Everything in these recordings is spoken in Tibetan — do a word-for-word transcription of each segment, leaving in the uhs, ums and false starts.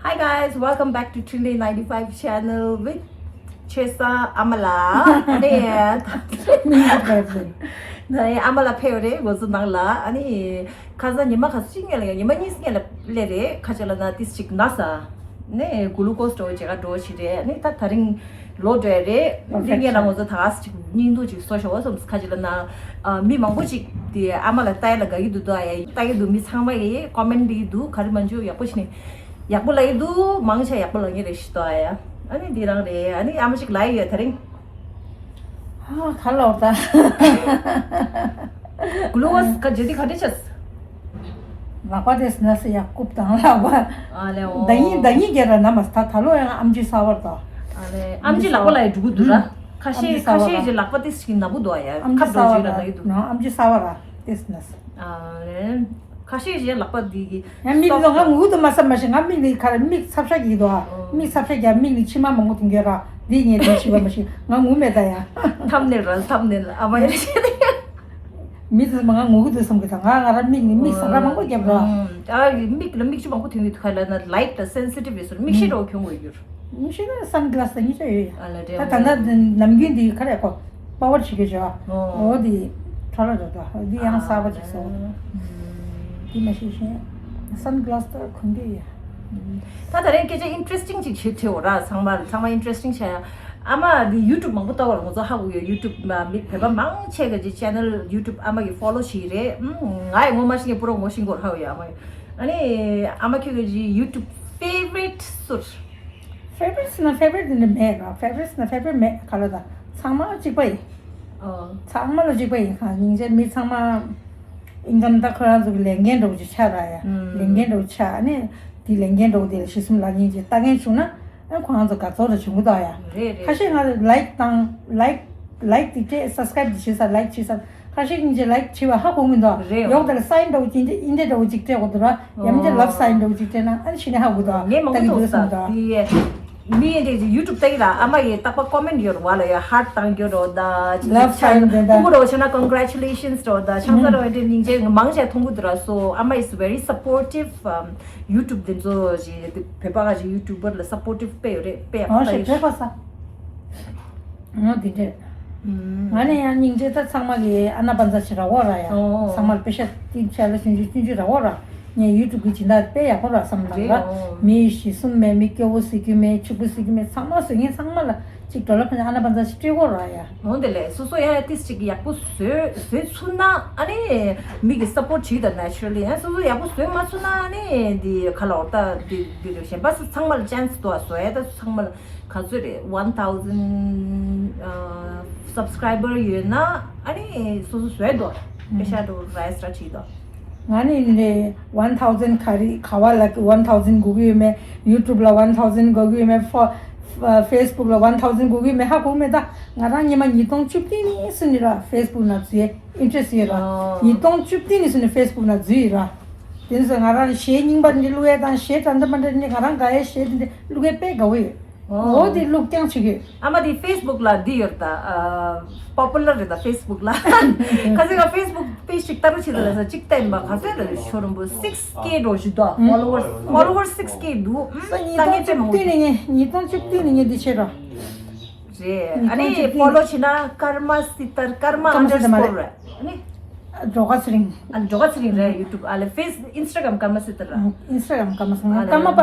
Hi guys, welcome back to Trinity ninety-five channel with ཆོས་སང་ཨ་མ་ལགས། ཨ་ནི་མིང་གི་ཕེབས་ཟིན། ཨ་མ་ལགས་ཕེབས་རེད་ང་ཚོ་ནང་ལ། ཨ་ནི་ཁ་སང་ཉི་མ་ག་ཚོད་ཅིག་སྔོན་ལ་ཡོད། ཉི་མ་གཉིས་སྔོན་ལ་སླེབས་རེད། ཁ་ཅིག་ལ་ན་ཏིས་ཅིག་ན་ས་ནས་གུ་ལུ་ཀོས་འགྲོ་བྱེད་ག་འགྲོ་བྱེད་རེད། ཨ་ནི་ད་ད་རིང་ལོ་འགྲོ་ཡ་རེད། འདི་སྔོན་ལ་ང་ཚོ་ད་ག་ས་ཅིག་སྙིང་སྡུག་ཅིག་བཟོ་ཤོག་བསམ། ཁ་ཅིག་ལ་ན་མི་མང་པོ་ཅིག་དེ་ཨ་མ་ལགས་ལྟ་ཡ་ལ་དགའ་གི་འདུག་ད། ཡ་ལྟ་གི་འདུག་མི་ཚང་མ་ཡི་ཀོ་མེན་འདི་འདུག་ག་རེ་མ་འཇུ་ཡག་པོ་བྱས་ནས། ཡག་པོ་ལབ་ཀྱི་འདུག་མང་ཆེ་ཡག་པོ་ལབ་མཁན་རེད་ཤི་ཏོ་ཨ་ཡ། ཨ་ནི་འདི་རང་རེད། ཨ་ནི་ཨ་མ་ཞིག་ལབ་ཡོད་ད་རིང་། ཨ་ག་ལོག་ད། གུ་ལུ་ཀོས་ག་ཇེ་དི་ག་འདྲ་ཆགས། ལག་པ་དེ་ན་ས་ཡག་རྐུབ་དང་ལག་པ། ཨ་ལེ་འོ། ད་ཡིན་ད་ཡིན་རྒྱ་ར་ན་མ་ད་ད་ལོ་ཡང་ཨམ་ཆི་ས་བར་ད། ཨ་ལེ་ཨམ་ཆི་ལག་པ་ལ་ཡི་འགྲོ་གི་འདུག་ར། ཁ་ཤས་ཁ་ཤས་ཀྱི་ལག་པ་དེ་ཞིག་ན་བུ་འདུག་ཨ་ཡ། ཨམ་ཆི་ཁ་ས་འགྲོ་བར་ཅིག་ལ་ན་གི་འདུག་ཨམ་ཆི་ས་བར་ར་དེ་ན་ས། ཨ་ལེ། ཁ་ཤས་ཀྱི་ལག་པ་འདི་གི་ཡང་མིག་ལ་ང་ངུ་དུ་མ་ས་མ་ཤེས། ང་མིག་ལི་ཁ་ར་མིག་ཚབ་ཤ་གི་དོ། མིག་ཚབ་ཤ་རྒྱ་མིག་ལི་མཆི་མ་མང་པོ་དུ་འགྱོད་ར། འདི་ངས་དུ་ཤི་བ་མ་ཤེས། ང་ངུ་མེད་ད་ཡ། ཐམ་ནེ་ར་ཐམ་ནེ་ཨ་མ་ཡ་ཤེས། མི་དུ་མ་ང་ངུ་གི་དུ་བསམ་གི་ད། ང་ང་ར་མིག་ནི་མིག་ས་ར་མང་པོ་རྒྱབ་ར། ཨ་མིག་ལ་མིག་ཆུ་མང་པོ་ཐོན་གི་དུ་ཁ་ལ་ན་ལའིཊ་ལ་སེན་སི་ཊིབ་ཡོད་སོ་མིག་ཤེས་རོ་ཁྱོང་གི་ཡོད། མིག་ཤེས་ན་སན་གི་ལ་སི་ད་གཉིས་ཆ་ཡོད་ཡ། ཨ་ལ་ད་ད་ད་ནམ་རྒྱུན་འདི་ག་རེ་གོ། པ་ཝར་བྱེད་ཀྱི་བྱ་བ། འོ་འདི་ཁྲ་ལ་རེད་དོ། འདི་ཡང་གསར་པ་ཅིག་བཟོ། འདི་མ་ཤེས་ཤེས། སན་གི་ལ་སི་ད་གོན་གི་ཡ། ད་ད་རེས་སྐད་ཆ་ཨིན་ཊི་རེ་སི་ཊིང་ཅིག་བྱེད་ཐེའོ་ར། ཚང་མ་ཚང་མ་ཨིན་ཊི་རེ་སི་ཊིང་བྱ་ཡ། ཨ་མ་འདི་ཡུ་ཊུབ་མང་པོ་ལྟ་བར་ང་ཚོ་ཧ་གོ་ཡོད། ཡུ་ཊུབ་མ་མི་བོད་པ་མང་ཆེ་ག་ཅིག་ཆེ་ནལ་ཡུ་ཊུབ་ཨ་མ་གི་ཕོ་ལོ་བྱེད་རེད། ང་ཡི་ངོ་མ་ཤེས་པོ་རོ་ངོ་ཤེས་གོ་ཧ་གོ་ཡོད་ཨ་མ་ཡི། ཨ་ནི་ཨ་མ་ཁྱོད་ག་ཅིག་ཡུ་ཊུབ་ཕེ་ཝ་རི་ཊི་སུ། ཕེ་ཝ་རི་ཊི་ན་ཕེ་ཝ་རི་ཊི་འདི་མེད་ར། ཕེ་ཝ་རི་ཊི་ན་ཕེ་ཝ་རི་ཊི་མེད་ག་ལ་ད། ཚང་མ་གཅིག་པ་ཡིན། ཨོ། ཚང་མ་ལ་གཅིག་པ་ཡིན་གང་སྙིང་རྗེ། མི་ཚང་མ་ཨིན་ཀམ་ད་ཁོ་རང་ཚོ་གི་ལས་འགན་འདྲ་བོ་ཅིག་ཆགས་ར་ཡ། ལས་འགན་འདྲ་བོ་ཆགས་ནས་དེ་ལས་འགན་འདྲ་བོ་དེ་ལ་གཞི་བཟུང་ལ་སྙིང་རྗེ་ལྟ་མཁན་བྱུང་ན་ཨ་ཁོ་རང་ཚོ་དགའ་ཚོར་ར་བྱུང་གི་འདུག་ཡ། རེད་རེད། ཁ་ཤས་ང་ལ་ལའིཀ་དང་ལའིཀ་ལའིཀ་དེ་སྤྲད་སབ་སི་ཀ་རེབ་དེ་བྱེད་ས་ལའིཀ་བྱེད་ས། ཁ་ཤས་སྙིང་རྗེ་ལའིཀ་བྱེད་པ་ཧ་གོ་མི་འདུག་རེད། ཡོག་དེར་སའིན་འདྲ་བོ་ཅིག་འདི་ཨིན་འདྲ་འདྲ་བོ་ཅིག་སྤྲད་དགོས་འདུག་ར། ཡང་མི་འདྲ་ལབ་སའིན་འདྲ་བོ་ཅིག་སྤྲད་ན་ཨ་ནི་ཤི་ནས་ཧ་གོ་འདུག་ངས་མང་པོ་ལྟ་གི་འདུག་བསམ་འདུག་དེ་མི་ཡིན་འདྲ་ཅིག་ཡུ་ཊུབ་ལྟ་གི་ར་ཨ་མ་ཡི་རྟག་པར་ཀོ་མེན་ཡོད་ར་བ་ལ་ཡ་ཧར་ཊི་བཏང་རྒྱུ་རོ་ད་ཅིག་ལབ་སའིན་འདྲ་ད་ཕྲུ་གུ་རོ་ཆེ་ན་congratulations་རོ་ད་ཆང་ས་རོ་འདྲ་སྙིང་རྗེ་མང་ཆེ་མཐོང་གི་འདུག་ར། So ཨ་མ་is very supportive། ཡུ་ཊུབ་དེ་ཚོ་ཅིག་བོད་པ་ག་ཅིག་ཡུ་ཊུབ་པར་ལ་སབ་པོར་ཊིབ་དཔེ་ཡོད་རེད་དཔེ་ཡག་པོ་ལྟ་ཡོད། ཨོ་དེ་འདྲས། ང་ནི་ཡང་སྙིང་རྗེ་ད་ཚང་མ་གི་ཨ་ན་པན་ཛ་ཆི་ར་བོ་ར་ཡ། ཨོ། ཚང་མར་དཔེ་ཤ་ཏིན་ཆ་ལ་ཆུང་ཆུང་ཆུང་ཆུང་ར་བོ་ར། ངས་ཡུ་ཊུབ་གི་སྦྱིན་བདག་དཔེ་ཡག་པོ་ར་བསམ་ལ་ར། རེད་ཨོ། མི་ཞེ་གསུམ་མེད་མི་སྐྱོ་བོ་ཟེར་རྒྱུ་མེད་ཕྱུག་པོ་ཟེར་རྒྱུ་མེད་ཚང་མ་བཟོས་ངས་ཚང་མ་ལ་གཅིག་འགྲོ་ལ་ཕན་ཨ་ན་པན་ཛ་ཆི་སྤྲད་གོ་ར་ཡ། འོ་དེ་ལས་སོ་སོ་ཡང་ཏིས་ཅིག་ཡག་པོ་བཟོས་བཟོས་ཚུགས་ན་ཨ་ནི་མི་གི་སབ་པོར་ཊི་བྱེད་ད་ནེ་ཅུ་ར་ལི་ཡང་སོ་སོ་ཡག་པོ་བཟོས་མ་ཚུགས་ན་ཨ་ནི་འདི་ག་ལ་འོ་ད་འདི་འདི་གཞན་པ་ཚང་མ་ལ་ཅན་སི་འདུག་ཨ་བཟོ་ཡ་ད་ཚང་མ་ལ། ག་ཚོད་རེད། one thousand subscriber ཡོད་ན་ཨ་ནི་སོ་སོ་བཟོས་འདུག་པེ་ཤ་འགྲོ་རེས་ར་བྲིས་འདུག་ང་ནི་ནི་one thousand ག་རེ་ག་བ་ལ་one thousand དགོས་ཀྱི་ཡོད་མེད། ཡུ་ཊུབ་ལ་one thousand དགོས་ཀྱི་ཡོད་མེད། ཕོ་ཕེ་སི་བུག་ལ་one thousand དགོས་ཀྱི་ཡོད་མེད་ཧ་གོ་མེད། ད་ང་རང་ཉི་མ་ཉིས་སྟོང་བཅུ་བདུན་ནས་སུ་ནི་ར་ཕེ་སི་བུག་ནང་འཛུལ་ཡས་ཨིན་ཊི་རེ་སི་ཡོད་ར། ཉིས་སྟོང་བཅུ་བདུན་ནས་སུ་ནི་ཕེ་སི་བུག་ནང་འཛུལ་ཡོད་ར། དེ་ནས་ང་རང་གཞས་རྙིང་པ་འདི་བླུག་ཡས་དང་གཞས་འདྲ་འདྲ་མ་འདྲ་འདི་ང་རང་དགའ་ཡས་གཞས་འདི་འདྲ་བླུག་ཡས་དཔེ་དགའ་བོ་ཡོད། འོ་དེ་བླུག་རྐྱང་བྱེད་ཀྱི། ཨ་མ་དེ་ཕེ་སི་བུག་ལ་འདི་ཡོད་ད། པོ་པུ་ལར་རེད་ད་ཕེ་སི་བུག་ལ། ཁ་སང་ང་ཕེ་སི་བུག་པེ་ཇི་ཞིག་ལྟ་རུ་བྱེད་ད་ལ་ས་གཅིག་བལྟས་པ་ག་ཚོད་ལ་ཤོ་རུམ་པོ་six K འགྲོ་བཞི་ད། ཕོ་ལོ་ཝར་ཕོ་ལོ་ཝར་six K འདུག་ད་ངས་ཉིས་སྟོང་བཅུ་བདུན་ནས་ངས་ཉིས་སྟོང་བཅུ་བདུན་ནས་ངས་འདི་བྱེད་རོགས། རེད། ཨ་ནི་ཕོ་ལོ་བྱེད་ན་ཀརྨ་སི་ཏར་ཀརྨ་ཀརྨ་སི་ཏར་མ་ཨན་ཌར་སི་ཀོར་རེད། རེད། ཨ་ནི། ཌོ་ཀ་ཚེ་རིང་། ཨ་ཌོ་ཀ་ཚེ་རིང་རེད་ཡུ་ཊུབ་ཨ་ལེ་ཕེ་སི་ཨིན་སི་ཊ་གྷ་རམ་ཀརྨ་སི་ཏར་ར། ཨིན་སི་ཊ་གྷ་རམ་ཀརྨ་སི་ཏར། ཨ་ལེ། ཀརྨ་པ་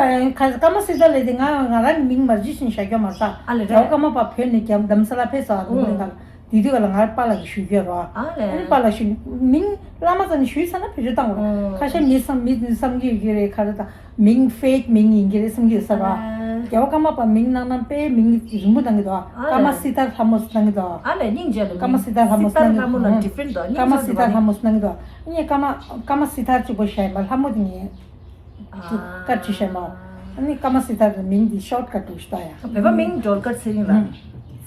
ཀརྨ་སི་ཏར་ལས་དེ་ང་ང་རང་གི་མིང་མ་རྗེས་ཤིང་བཞག་རྒྱུ་མ་རེད། ཨ་ལེ་རེད། ཀརྨ་པ་བོད་ནས་རྒྱ་རྡ་རམ་ས་ལ་ཕེབས་སོང་ཨ་ནི་ཨུ། ང་དེ་དུས་ལ་ང་རང་པཱ་ལགས་ཀྱི་ཞུ་རྒྱུ་རོ། ཨ་ལེ། ཨ་ནི་པཱ་ལགས་ཞུ་མིང་བླ་མ་ཚོ་ནས་ཞུས་ཚར་ན་བེད་སྤྱོད་བཏང་རོགས། ཨུ། ཁ་ཤས་མི་བསམ་མི་བསམ་གྱི་ཡོད་ཀྱི་རེད་ག་རེ་དང་། མིང་ཕེག་མིང་ཡིན་གྱི་རེད་བསམ་གྱི་ཡོད་ས་ར། ཨ། རྒྱལ་བ་ཀརྨ་པ་མིང་གནང་ན་དཔེ་མིང་རིང་པོ་གནང་གི་འདུག་ཨ་ཀརྨ་ལེ། སི་ཏར་ལྷ་མོ་གནང་གི་འདུག་ཨ་ལེ་སྙིང་རྗེ་ལ་སི་ཏར་ལྷ་མོ་གནང་གི་འདུག་ཀརྨ་སི་ཏར་ལྷ་མོ་གནང་གི་འདུག་ཨ་ནི་ཀརྨ་སི་ཏར་ལྷ་མོ་གནང་གི་འདུག་ཨ་ནི་ཀརྨ་ཀརྨ་སི་ཏར་གཅིག་པོ་བཤད་པ་ལྷ་མོ་དེ་ངས་བཀའ་དྲིན་ཆེ་མ། ཨ་ནི་ཀརྨ་སི་ཏར་མིང་འདི་ཤོར་ཀ་ཊི་འདུག་ཤི་ཏ་ཡ། བོད་པ་མིང་སྒྲོལ་དཀར་ཚེ་རིང་ལ།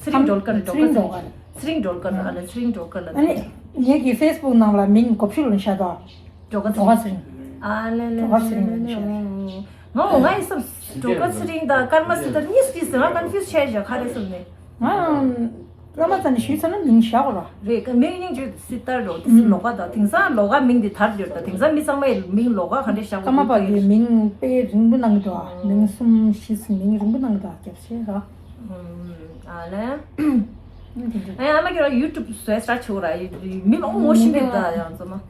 ཚེ་རིང་སྒྲོལ་དཀར་ཚེ་རིང་སྒྲོལ་དཀར་ཚེ་རིང་སྒྲོལ་དཀར་ཨ་ལེ་ཚེ་རིང་སྒྲོལ་དཀར་ལ། ཨ་ནི་ངེད་ཀྱི་ཕེ་སི་བུག་ནང་ལ་མིང་གོ་ཕྱུགས་ལོན་ཤ་དོ། ཌོ་ཀ་ཚེ་རིང་། ཨ་ལེ་ལེ་ལེ་ལེ་ལེ། ང་ངོ་ང་ཡི་བསམ་ཌོ་ཀ་ཚེ་རིང་དང་ཀརྨ་སི་ཏར་གཉིས་ཀྱིས་ང་ཀོན་ཕིའུ་སི་བྱས་བཞག་ག་རེ་བསམ་ནས། ང་ བླ་མ་ཚོ་ནས་ཞུས་ཚར་ན་མིང་བཞག་དགོས་ར། རེད། མིང་སྙིང་བརྗོད་སྲིད་ལྟར་རོ། དེ་སྲིད་ལོགས་ཀ་དང་དེང་སང་ལོགས་ཀ་མིང་དེ་དར་འགྱུར་དང་། དེང་སང་མི་ཚང་མས་མིང་ལོགས་ཀ་ག་འདྲས་བཞག་ཀརྨ་པ་གིས་མིང་དཔེ་རིང་པོ་གནང་གི་འདུག་ཨ། མིང་གསུམ་བཞི་ཙམ་མིང་རིང་པོ་གནང་གི་འདུག་ཨ། རྒྱབ་ཤེས་ར། ཨ་ལས། ཨ་ལས། ཨ་ཡ། ཨ་མ་ཁྱོད་ར་ཡུ་ཊུབ་བཟོས་ས་ཆེ་བོ་ར། མི་མང་པོ་ཤི་གི་འདུག་ཡང་ཚང་མ།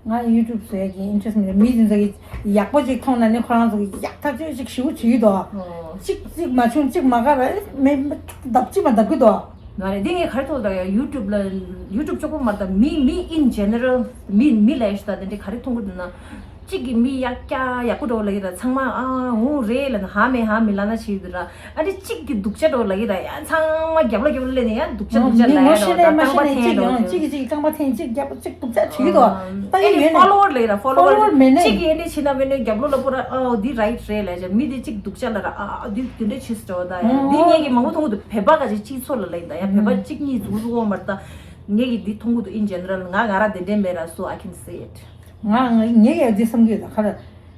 ང་ཡུ་ཊུབ་བཟོ་ཡ་གི་ཨིན་ཊི་རེ་སི་མེད། མི་དེ་ཚོ་གི་ཡག་པོ་ཅིག་མཐོང་ན་ནི་ཁོ་རང་ཚོ་གི་ཡག་ཐག་ཆོད་ཅིག་ཞེ་པོ་བྱེད་ཀྱི་འདུག་ཨོ། གཅིག་གཅིག་མ་བྱུང་གཅིག་མ་དགའ་ར་མེད། ལྡབ་གཅིག་མ་ལྡབ་ཀྱི་འདུག་ང་རེད། འདི་ངས་ག་རེ་མཐོང་ད་ཡ། ཡུ་ཊུབ་ལ་ཡུ་ཊུབ་གཅིག་པོ་མ་རེད་ད། མི་མི་ཨིན་ཇེ་ནེ་རལ་མི་མི་ལ་ཡ་ཞིག་ད་དེ་འདྲས་ག་རེ་མཐོང་གི་འདུག་ན། གཅིག་གིས་མི་ཡག་སྐྱ་ཡག་པོ་འདྲ་བོ་ལབ་ཀྱི་ར། ཚང་མ་ཨ་འོ་རེད་ལབ་ན་ཧ་མེད་ཧ་མེད་ལབ་ན་བྱེད་ཀྱི་འདུག་ར། ཨ་ནི་གཅིག་གིས་སྡུག་ཅག་འདྲ་བོ་ལབ་ཀྱི་ར། ཡ་ཚང་མ་རྒྱབ་ལོགས་རྒྱབ་ལོགས་སླེབས་ནས་ཡ་སྡུག་ཅག་སྡུག་ཅག་ལབ་ཡ་འདྲ་བོ། རྐང་པ་འཐེན་འདྲ་བོ་ཅིག་གིས་གཅིག་རྐང་པ་འཐེན། གཅིག་རྒྱབ་གཅིག་སྡུག་ཅག་བྱེད་ཀྱི་འདུག་ལྟ་གི་ཡོད་ནས་ཕོ་ལོ་ཝར་ལབ་ཀྱི་ར། ཕོ་ལོ་ཝར་ཕོ་ལོ་ཝར་མེད་ནས། གཅིག་གིས་ཨ་ནི་བྱེད་ན་བས་ནས་རྒྱབ་ལོགས་ལ་པོ་ར། ཨ་འདི་རའིཊ་རེད་ལབ་ཀྱི་ར། མི་དེ་གཅིག་སྡུག་ཅག་ལབ་ར། ཨ་འདི་དེ་འདྲས་བྱེད་སྲིད་འདྲ་བོ་ད་ཡ། འདི་ངས་ཀྱི་མང་པོ་མཐོང་གི་འདུག་བོད་པ་ག་ཅིག་སྤྱི་ཚོགས་ལ་ལབ་ཡིན་ད་ཡ། བོད་པ་གཅིག་གཉིས་ཟུག་ཟུག་འོང་མ་རེད་ད། ངས་ཀྱི་འདི་མཐོང་གི་འདུག་ཨིན་ཇེ་ནེ་རལ། ང་ང་ར་དེ་འདྲས་མེད་ར། so I can say it། ང་ང་ངས་ཀྱང་འདི་བསམ་གྱི་ཡོད་ད་ག་ར།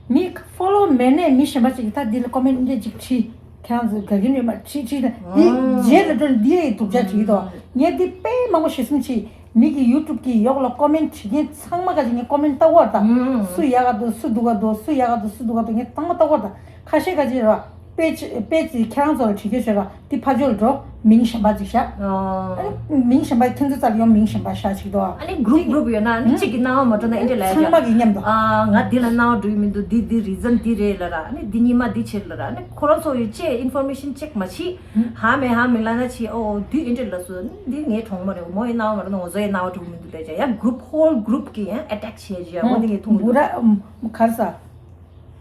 མི་ཕོ་ལོ་ཝར་མེད་ནས་མི་གཞན་པ་ཅིག་གིས་ད་འདི་ལ་ཀོ་མེན་ཊི་འདི་ཅིག་བྲིས། ཁྱེད་རང་ཚོ་དགའ་གི་ཡོད་མ་བྲིས་བྲིས་ད། འདི་རྗེས་ལ་འགྲོ་འདི་ལས་སྡུག་ཅག་བྲིས་འདུག་ངས་འདི་དཔེ་མང་པོ་ཞེ་སེམས་ཆེ། མི་གི་ཡུ་ཊུབ་གི་འོག་ལ་ཀོ་མེན་ཊི་བྲིས་མཁན་ཚང་མ་ག་ཅིག་ངས་ཀོ་མེན་ཊི་ལྟ་གི་ཡོད་ད། སུ་ཡག་ག་འདུག་སུ་སྡུག་ག་འདུག་སུ་ཡག་ག་འདུག་སུ་སྡུག་ག་འདུག་ངས་ཚང་མ་ལྟ་གི་ཡོད་ད། ཁ་ཤས་ག་ཅིག་ར། དཔེ་ཅི་དཔེ་ཅིག་ཁྱེད་རང་ཚོ་ལ་བྲིས་རྒྱུ་བྱོས་ར། འདི་ཕར་ཕྱོགས་ལ་འགྲོ། མིང་གཞན་པ་ཅིག་བཞག་ཨ་ནི་མིང་གཞན་པ་ཁྱེད་ཚོ་རྩ་ལ་ཡོང་། མིང་གཞན་པ་བཞག་ཅིག་འདུག་ཨ་ནི་གུ་རུབ་གུ་རུབ་ཡོད་ན་ཨ་ནི་གཅིག་གི་སྣང་བ་མ་འགྲོ་ན་ཨེ་འདྲ་ལབ་ཡ། ཚང་མ་གི་མཉམ་དུ། ཨ་ང་འདི་ལ་སྣང་བ་འགྲོ་གི་མི་འདུག་འདི་འདི་རི་ཛན་འདི་རེད་ལབ་ར། ཨ་ནི་འདི་གཉིས་མ་འདི་བྱེད་ལབ་ར། ཨ་ནི་ཁོ་རང་ཚོ་ཡི་ཅེ་ཨིན་ཕོར་མེ་ཤན་ཅེག་མ་བྱེད། ཧ་མེད་ཧ་མེད་ལབ་ན་བྱེད། ཨོ་འདི་ཨེ་འདྲ་ལབ་སོང་། འདི་ངའི་གྲོགས་མོ་རེད། མོ་ཡི་སྣང་བ་མ་འགྲོ་ན་ང་ཚོ་ཡི་སྣང་བ་འགྲོ་གི་མི་འདུག་ལབ་བྱ་ཡ། གུ་རུབ་ཧོལ་གུ་རུབ་གི་ཡང་ཨེ་ཊེག་བྱེད་བྱ་ཡ། འོ་འདི་ངས་མཐོང་གི་འདུག་བུ་ར་ཨམ་གར་ས།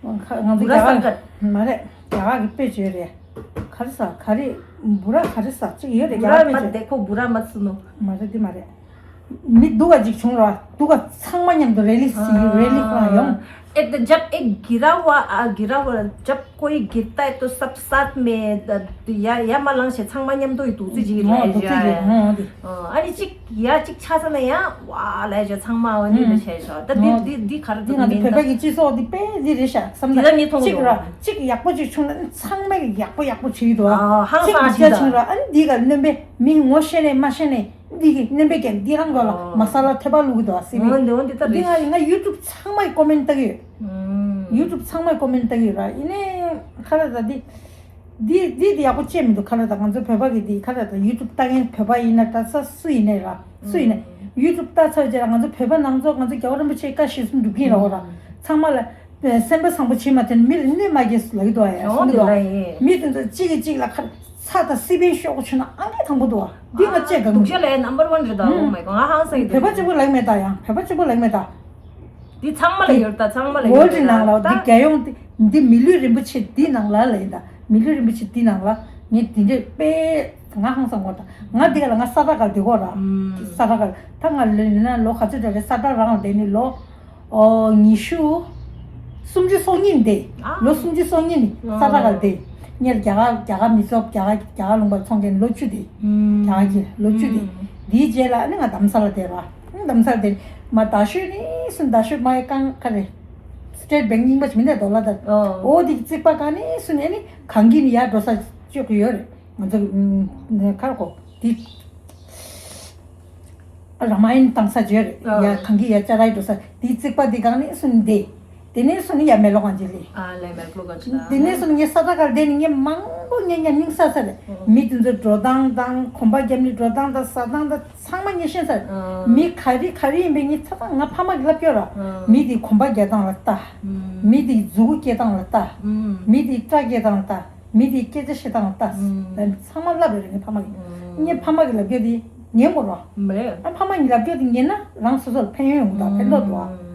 ང་ཚོ་བུ་ར་རྒྱ་སང་གར་གར། མ་རེད། རྒྱ་གར་གྱི་དཔེ་བརྗོད་རེད། ག་རེ་ཟ་ག་རེ། འབུ་ར་ག་རེ་ཟ་གཅིག་ཡོད་རེད། རྒྱ་གར་དཔེ་བརྗོད། འདི་ཁོ་འབུ་ར་མ་ཚུ་ནོ། མ་རེད། འདི་མ་རེད། མི་སྡུག་ག་ཅིག་བྱུང་ར། སྡུག་ག་ཚང་མ་མཉམ་དུ་རེ་ལི་སི་རེ་ལི་ཁོ་ཡོང་། ཨེ་ད་ཇབ་ཨེ་གི་ར་བ་ཨ་གི་ར་བ་ཇབ་ཀོ་ཡི་གི་ཏའི་ཏོ་སབ་སད་མེ། ད་ཡ་ཡ་མ་ལངས་ཤེ་ཚང་མ་མཉམ་དུ་ཡི་སྡུག་རྩི་ཅིག་རེད། ཨ་ནི་གཅིག་ཡ་གཅིག་ཆ་ས་ན་ཡང་ཝ་ལས་བྱ་ཚང་མ་འོ་ནི་ལ་བྱས་ཤོག་ད་འདི་འདི་འདི་ག་རེ་འདི་ང་ཚོ་བོད་པ་གི་སྤྱི་ཚོགས་འདི་དཔེ་འདི་རེད་ཤག་བསམ། ད་འདི་ལ་ངས་མཐོང་གི་གཅིག་ར་འདུག་གཅིག་ཡག་པོ་ཅིག་བྱུང་ན་ཚང་མས་ཡག་པོ་ཡག་པོ་བྱེད་ཀྱི་འདུག་ཨ་ཧང་སངས་ཅིག་བྱེད་ད། བྱུང་ར་ཨ་ནི་འདི་ག་སྣོན་པས་མི་ངོ་ཤེས་ནས་མ་ཤེས་ནས་འདི་གི་སྣོན་པས་ཀྱང་འདི་རང་གོ་ལ་མ་ས་ལ་ཐེ་པ་བླུག་གི་འདུག་ཨ་སི་འོ་འདི་འོ་འདི་ད་འདི་རེད། ང་ང་ཡུ་ཊུབ་ཚང་མ་གི་ཀོ་མེན་ལྟ་གི་ཡོད། ཡུ་ཊུབ་ཚང་མ་གི་ཀོ་མེན་ལྟ་གི་ཡོད་ར། ཡིན་ནའི་ཁ་ལ་ད་འདི། འདི་འདི་འདི་ཡག་པོ་བྱས་མི་འདུག་ཁ་ལ་དང་ང་ཚོ་བོད་པ་གི་འདི་ཁ་ལ་དང་ཡུ་ཊུབ་ལྟ་མཁན་བོད་པ་ཡིན་ན་འདྲ་ས་སུ་ཡིན་ནའི་ར་སུ་ཡིན་ནའི་ཡུ་ཊུབ་ལྟ་ཚར་རྗེས་ལ་ང་ཚོ་བོད་པ་ནང་ཚོ་ང་ཚོ་རྒྱལ་བ་རིན་པོ་ཆེའི་བཀའ་གཞིར་བཟུང་འགྲུབ་ཀྱིན་ར་འོ་ར་ཚང་མ་ལ་སེམས་པ་བཟང་པོ་བྱེད་མ་ཐོན་མི་ལ་གནོད་མ་སྐྱེལ་ལབ་ཀྱི་འདུག་ཨ་ཡ་གསུང་གི་འདུག་མི་དེ་ཚོ་གཅིག་གིས་གཅིག་ལ་ཁ་ཚ་དང་སི་པན་ཤོག་གོ་ཆུ་ན་ཨང་ཀི་དང་པོ་འདུག་ཨ་འདི་ང་བཅད་གང་སྡུག་ཅག་ལ་ནམ་བར་ཝན་རེད་ད། ཨོ་མའི་གོ་ང་ཧང་སང་གི་འདུག་བོད་པ་གཅིག་པོ་ལབ་མེད་ད་ཡང་བོད་པ་གཅིག་པོ་ལབ་མེད་ད། འདི་ཚང་མ་ལ་ཡོད་ད་ཚང་མ་ལ་ཡོད་ཝོལ་ཊི་ནང་ལ་འདི་རྒྱལ་ཡོངས་འདི་འདི་མི་ལུས་རིན་པོ་ཆེ་འདི་ནང་ལ་ལ་ཡིན་ད་མི་ལུས་རིན་པོ་ཆེ་འདི་ནང་ལ་ངས་འདི་འདྲས་དཔེ་ང་ཧང་སང་གོ་ད་ང་འདི་ག་ལ་ང་ས་ད་ག་འདི་གོ་ར་ས་ད་ག་ད་ང་ལོ་ཡིན་ན་ལོ་ག་ཚོད་འདྲ་རེད་ས་ད་རང་ལ་བསྡད་ནི་ལོ་ཨོ་ཉི་ཤུ་སུམ་ཅུ་སོ་གཉིས་འདི་ལོ་སུམ་ཅུ་སོ་གཉིས་ནི་ས་ད་ག་འདི་ངས་རྒྱ་གར་རྒྱ་གར་མི་ཚོགས་རྒྱ་གར་རྒྱ་གར་ལུང་པར་ཚོང་མཁན་ལོ་བཅུ་འདི་རྒྱ་གར་གྱི་ལོ་བཅུ་འདི་འདིའི་རྗེས་ལ་ནི་ང་དམ་ས་ལ་བསྡད་ར། ཨང་དམ་སར་དེ་མ་ད་ཤོད་ནི་སུན་ད་ཤོད་མ་ཡ་གང་ག་རེ། སི་ཊེཊ་བེང་རྙིང་པ་ཅིག་མི་འདྲ་དོ་ལ་དར། ཨོ་དེ་རྩིག་པ་ག་ནི་སུན་ཨེ་ནི་གང་གི་ནི་ཡར་འགྲོ་ས་ཅོག་གི་ཡོད་རེད། ང་ཚོ་ཁར་གོ་དེ་ར་མ་ཡན་བཏང་ས་ཅིག་ཡོད་རེད། ཡ་གང་གི་ཡ་ཅ་རའི་འགྲོ་ས་དེ་རྩིག་པ་དེ་གང་ནི་སུན་དེ། དེ་ནས་སུ་ནི་ཡ་མེ་ལོ་གང་ཅི་ལི། ཨ་ལེ་མེ་ལོ་གང་ཅི་ལ། དེ་ནས་སུ་ནི་ངས་ས་ད་གར་དེ་ནི་ངས་མང་པོ་ངས་ངས་སྙིང་ས་ས་རེད། མི་དེ་ཚོ་འགྲོ་སྟངས་དང་གོམ་པ་རྒྱབ་ནི་འགྲོ་སྟངས་དང་ཟ་སྟངས་དང་ཚང་མ་ངས་ཤེས་ས་རེད། མི་ག་རེ་ག་རེ་ཡིན་པའི་ངས་ཚ་ཚ་ང་ཕ་མ་གི་ལབ་སྐྱོ་ར། མི་དེ་གོམ་པ་རྒྱག་སྟངས་ལ་ལྟ། མི་དེ་མཛུ་གུ་སྐྱེ་སྟངས་ལ་ལྟ། མི་དེ་སྐྲ་སྐྱེ་སྟངས་ལ་ལྟ། མི་དེ་སྐད་ཆ་བཤད་སྟངས་ལ་ལྟ། ཚང་མ་ལབ་ཡོད་རེད་ངས་ཕ་མ་གི། ངས་ཕ་མ་གི་ལབ་སྐྱོ་དེ་ཉན་དགོས་ར། མ་རེད། ཨ་ཕ་མ་གི་ལབ་སྐྱོ་དེ་ཉན་ན་རང་སོ་སོར་ཕན་ཡོན་ཡོང་གི་འདུག་ཕན་ཐོགས་འདུག་ཨ།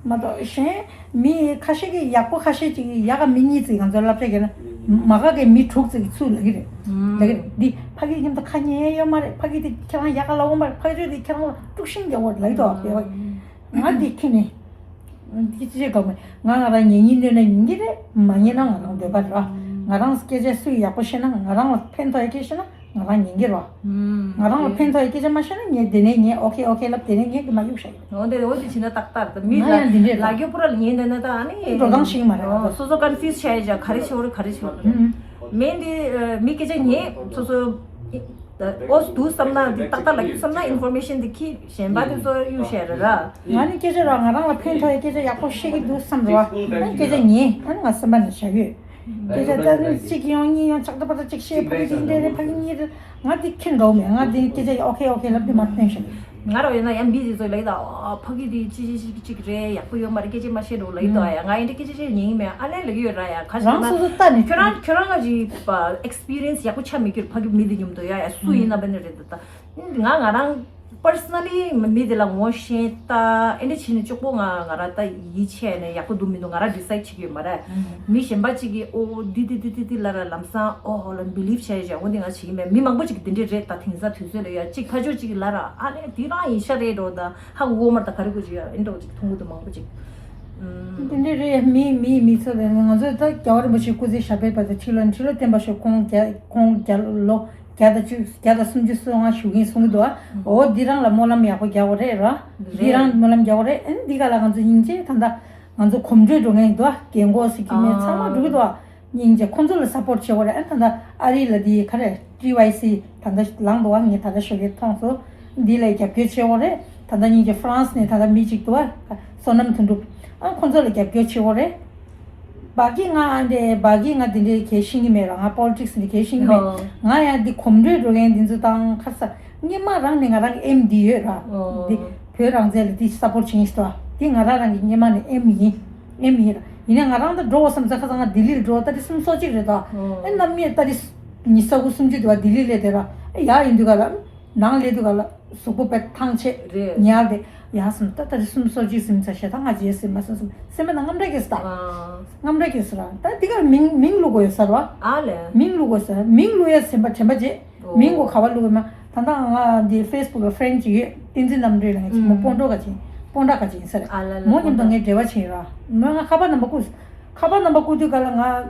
མ་གཏོགས་གཞན་མི་ཁ་ཤས་ཀྱིས་ཡག་པོ་ཁ་ཤས་ཅིག་ཡག་ག་མི་གཉིས་ཙིག་ང་ཚོའི་བསླབ་བྱ་རྒྱག་ན་མ་ག་གི་མི་དྲུག་ཙིག་གིས་ཚུར་ལབ་ཀྱི་རེད། ལབ་ཀྱི་རེད། འདི་ཕ་གི་མཉམ་དུ་ཁ་ཉན་ཡ་ཡོད་མ་རེད། ཕ་གི་དེ་ཁྱེད་རང་ཡག་ག་ལབ་འོང་མ་རེད། ཕ་གི་ཚོས་དེ་ཁྱེད་རང་ལ་དཀྲུག་ཤིང་རྒྱག་འོང་ལབ་ཀྱི་འདུག་ང་འདི་ཁྱེད་ནི་འདི་ཅི་བྱེད་ག་མེད། ང་ང་རང་ཉན་ཉན་གནོད་ན་ཉན་གྱི་རེད། མ་ཉན་ན་ང་རང་འདོད་པ་རེད། ང་རང་སྐད་ཆ་སུས་ཡག་པོ་བཤད་ན་ང་རང་ལ་ཕན་ཐོགས་ཡ་སྐད་བཤད་ན། ང་རང་ཉན་གྱི་རོ། ང་རང་ལ་ཕན་ཐོགས་ཡ་སྐད་ཆ་མ་བཤད་ན་ངས་དེ་ནས་ངས་ཨོ་ཁེ་ཨོ་ཁེ་ལབ་དེ་ནས་ངས་མ་གཡུག་བཞག་གི་རེད། འོ་དེ་འོ་དེ་བྱས་ན་ཏག་ཏག་ད་མི་ང་ཡང་འདི་འདྲས་ལ་རྒྱུ་པུ་ར་ལ་ཉན་འདོད་ན་ད་ཨ་ནི་འགྲོ་སྟངས་ཤིག་མ་རེད། སོ་སོ་ཀོན་ཕིའུ་སི་བྱས་བཞག་ག་རེ་བྱེད་དགོས་རེད་ག་རེ་བྱེད་དགོས་རེད། མེན་དེ་མི་སྐད་ཆ་ངས་སོ་སོ་ ཨོ་འདུག་བསམ་ན་འདི་ཏག་ཏག་ལབ་ཀྱི་བསམ་ན་ཨིན་ཕོར་མེ་ཤན་འདི་ཁྱི་གཞན་པ་དེ་ཚོ་གཡུག་བཤད་རེད་ར། ང་ནི་སྐད་ཆ་ར་ང་རང་ལ་ཕན་ཐོགས་ཡ་སྐད་ཆ་ཡག་པོ་བཤད་ཀྱི་འདུག་བསམ་རེད་བ། ཨ་ནི་སྐད་ཆ་ཉན་ཨ་ནི་ང་སེམས་པ་ནས་བཞག་ཡོད། སྐད་ཆ་ད་ནི་གཅིག་ཡོང་གཉིས་ཡོང་ཆག་ད་པ་ད་གཅིག་བཤད་ཕ་གི་གཅིག་འདྲེ་རེད་ཕ་གི་གཉིས་རེད། ང་འདི་ཁྱི་འགྲོ་མེད་ང་འདི་སྐད་ཆ་ཨོ་ཁེ་ཨོ་ཁེ་ལབ་དེ་མ་ཐོན་ཤག་ང་རང་ཡིན་ན་ཡང་མི་དེ་ཚོ་ལབ་ད་ཨ་ཕ་གི་དེ་ཅི་ཅི་ཅི་ཅིག་རེད་ཡག་པོ་ཡོད་མ་རེད་སྐད་ཆ་མ་བཤད་འགྲོ་ལབ་ཡི་འདུག་ཨ་ཡ་ང་ཡིན་དེ་སྐད་ཆ་བཤད་ཉན་གི་མེད་ཨ་ལས་ལབ་ཀྱི་ཡོད་ར་ཡ་ཁ་ཤས་རང་ན་སོ་སོ་ལྟ་ནས་ཁྱོད་རང་ཁྱོད་རང་ལ་ཅིག་ཨེག་སི་པི་རི་ཡན་སི་ཡག་པོ་ཆགས་མེད་ཀྱི་ཕ་གི་མི་དེ་མཉམ་དུ་ཡ་ཡ་སུ་ཡིན་ན་བ་ནི་རེད་ད་ད་ང་ང་རང་པར་སོ་ན་ལི་མི་དེ་ལ་ངོ་ཤེས་ད་ཨེ་འདྲ་བྱས་ནས་གཅིག་པོ་ང་ང་ར་ད་ཡིད་ཆེས་ནས་ཡག་པོ་འདུག་མི་འདུག་ང་ར་ཌི་སའིཌ་བྱེད་ཀྱི་ཡོད་མ་རེད། མི་གཞན་པ་གཅིག་གིས་ཨོ་འདི་འདི་འདི་འདི་འདི་ལབ་ར་ལམ་སང་ཨོ་ལ་བི་ལིབ་བྱས་བྱས་འོ་འདི་ང་བྱེད་ཀྱི་མེད་མི་མང་པོ་གཅིག་གིས་འདི་འདྲས་རེད་ད་དེང་སང་དུས་ཚོད་ལ་ཡ་གཅིག་ཕ་ཆོས་གཅིག་གིས་ལབ་ར་ཨ་ལས་འདི་རང་ཡིན་ཤ་རེད་འགྲོ་ད་ཧ་གོ་གོ་མར་ད་ག་རེ་དགོས་ཀྱི་ཡ་ཨེ་འགྲོ་གཅིག་མཐོང་གི་འདུག་མང་པོ་གཅིག་འདི་འདྲས་རེད་མི་མི་མི་ཚོ་ལ་ང་ཚོས་ད་རྒྱལ་བ་རིན་པོ་ཆེ་སྐུ་ཚེ་ཞབས་པད་བར་དུ་ཁྲི་ལོ་ཁྲི་ལོ་བརྟན་པ་ཞིག་ཁོང་རྒྱ་ཁོང་རྒྱ་ལོ་བརྒྱ་དང་བཅུ་བརྒྱ་དང་སུམ་ཅུ་སོ་ལྔ་བཞུགས་མཁན་གསུང་གི་འདུག་ཨ། འོ་འདི་རང་ལ་སྨོན་ལམ་ཡག་པོ་རྒྱག་དགོས་རེད་ར། འདི་རང་སྨོན་ལམ་རྒྱག་དགོས་རེད་ཨ་ནི་འདི་ག་ལ་ང་ཚོ་སྙིང་རྗེ་ད་ལྟ། ང་ཚོ་གོམ་བགྲོད་འགྲོ་མཁན་འདུག་རྒན་གོག་ཟེར་གྱི་མེད་ཚང་མ་འགྲོ་གི་འདུག་ཨ། སྙིང་རྗེ་ཁོང་ཚོ་ལ་སབ་པོར་བྱེད་དགོས་རེད་ཨ་ད་ལྟ་ཨ་རི་ལ་དེ་ག་རེ་ཊི་ཝའི་སི་ད་ལྟ་ལངས་འདུག་ཨ་ངས་ད་ལྟ་ཞོགས་ཀས་མཐོང་སོང་། འདི་ལ་རྒྱབ་སྐྱོར་བྱེད་དགོས་རེད་ད་ལྟ་སྙིང་རྗེ་ཧྥ་རན་སི་ནས་ད་ལྟ་མི་གཅིག་འདུག་ཨ་བསོད་ནམས་དོན་གྲུབ་ཨ་ཁོང་ཚོ་ལ་རྒྱབ་སྐྱོར་བྱེད་དགོས་རེད། བ་གི་ང་འདི་བ་གི་ང་འདི་འདྲའི་གལ་ཤེས་ཀྱི་མེད་ར་ང་པོ་ལི་ཊིག་སི་འདི་གལ་ཤེས་ཀྱི་མེད་ང་ཡང་འདི་གོམ་བགྲོད་འགྲོ་མཁན་འདི་ཚོ་དང་ཁ་ས་སྔོན་མ་རང་ནས་ང་རང་གི་ཨེམ་འདི་ཡོད་ར། འདི་བོད་རང་བཙན་ལ་འདི་སབ་པོར་བྱེད་མཁན་ཞིག་འདུག་ཨ། འདི་ང་རང་རང་གི་སྔོན་མ་ནས་ཨེམ་ཡིན། ཨེམ་ཡིན་ར། ཡིན་ནའི་ང་རང་ད་འགྲོ་བ་བསམ་ཚེ་ཁ་ས་ང་ལྡི་ལི་ལ་འགྲོ་ཏ་རིག་གསུམ་སོ་གཅིག་རེད་ད། ཨེ་རྣམ་གཉིས་ཏ་རིག་ཉི་ཤུ་རྩ་དགུ་སུམ་ཅུ་དེ་བ་ལྡི་ལི་སླེབས་དེ་ར། ཨེ་ཡག་ཡིན་དུས་ག་ལ། ནང་སླེབས་དུས་ག་ལ་གཟུགས་པོ་དཔེ་ཐང་ཆད་ཉལ་དེ་ཡག་སོང་ད་ཏ་རིག་གསུམ་སོ་གཅིག་ཟིན་ཚ་ཤེས་ད་ང་རྗེས་ཟིན་མ་སོང་སོང་སེམས་པ་ན་རྔམ་འདྲ་སྐྱེས་སོང་ད། རྔམ་འདྲ་སྐྱེས་སོང་ར་ད་འདི་གར་མིང་མིང་བླུག་དགོས་ཡོད་ས་ར། མིང་བླུག་དགོས་ས་མིང་བླུག་ཡ་སེམས་པ་དྲན་པ་རྗེས་མིང་གོ་ག་བ་བླུག་ཡོད་མ། ད་ལྟ་ང་འདི་ཕེ་སི་བུག་ལ་ཧྥི་རེན་ཌི་ཅིག་ཡོད། བསྟན་འཛིན་རྣམ་གྲོལ་ལ་ངས་ཅིག་མོ་ཨུམ། སྤོན་གྲོགས་ག་ཅིག་སྤོན་ཊ་ག་ཅིག་ཡིན་ས་རེད། ཨ་ལ་ལ་མོ་མཉམ་དུ་ངས་འབྲེལ་བ་བྱས་ཡོད་ར། མོས་ང་ཁ་པར་ནམ་པར་བསྐུར། ཁ་པར་ནམ་པར་བསྐུར་དུས་ག་ལ་ང་།